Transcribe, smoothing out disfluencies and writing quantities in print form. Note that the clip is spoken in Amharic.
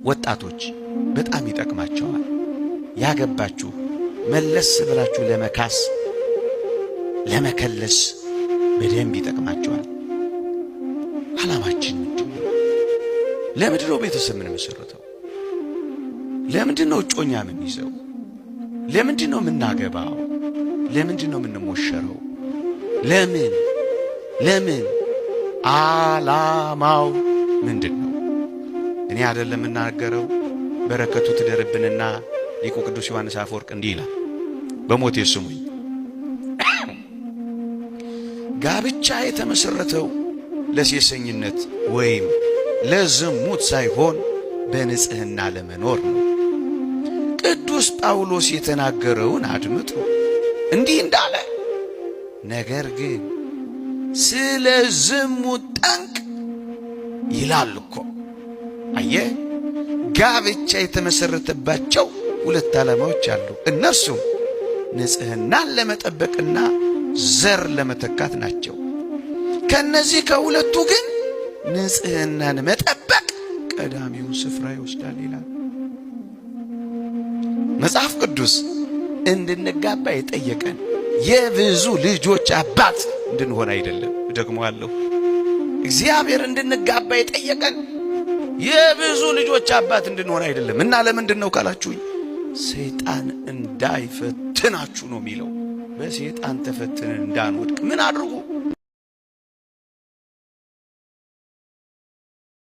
ወጣቶች በጣም ይጠቅማቸዋል። ያገባችሁ መለስ ብላችሁ ለመካስ ለመከለስ በደንብ ይጠቅማቸዋል። ዓላማችን ምንድን ነው? ለምንድን ነው ቤተሰብ የምንመሰርተው? ለምንድን ነው እጮኛ የምንይዘው? ለምንድን ነው የምናገባው? ለምንድን ነው የምንሞሸረው? ለምን ለምን? ዓላማው ምንድን ነው? እኔ አይደለም የምናገረው። በረከቱ ትደርብንና ሊቁ ቅዱስ ዮሐንስ አፈወርቅ እንዲህ ይላል፣ በሞቴ ስሙኝ። ጋብቻ የተመሰረተው ለሴሰኝነት ወይም ለዝሙት ሳይሆን በንጽህና ለመኖር ነው። ቅዱስ ጳውሎስ የተናገረውን አድምጡ። እንዲህ እንዳለ፣ ነገር ግን ስለ ዝሙት ጠንቅ ይላል እኮ። አየህ፣ ጋብቻ የተመሰረተባቸው ሁለት ዓላማዎች አሉ። እነርሱም ንጽህናን ለመጠበቅና ዘር ለመተካት ናቸው። ከነዚህ ከሁለቱ ግን ንጽህናን መጠበቅ ቀዳሚውን ስፍራ ይወስዳል ይላል መጽሐፍ ቅዱስ። እንድንጋባ የጠየቀን የብዙ ልጆች አባት እንድንሆን አይደለም። እደግመዋለሁ። እግዚአብሔር እንድንጋባ የጠየቀን የብዙ ልጆች አባት እንድንሆን አይደለም። እና ለምንድን ነው ካላችሁኝ፣ ሰይጣን እንዳይፈትናችሁ ነው የሚለው። በሰይጣን ተፈትነን እንዳንወድቅ ምን አድርጉ?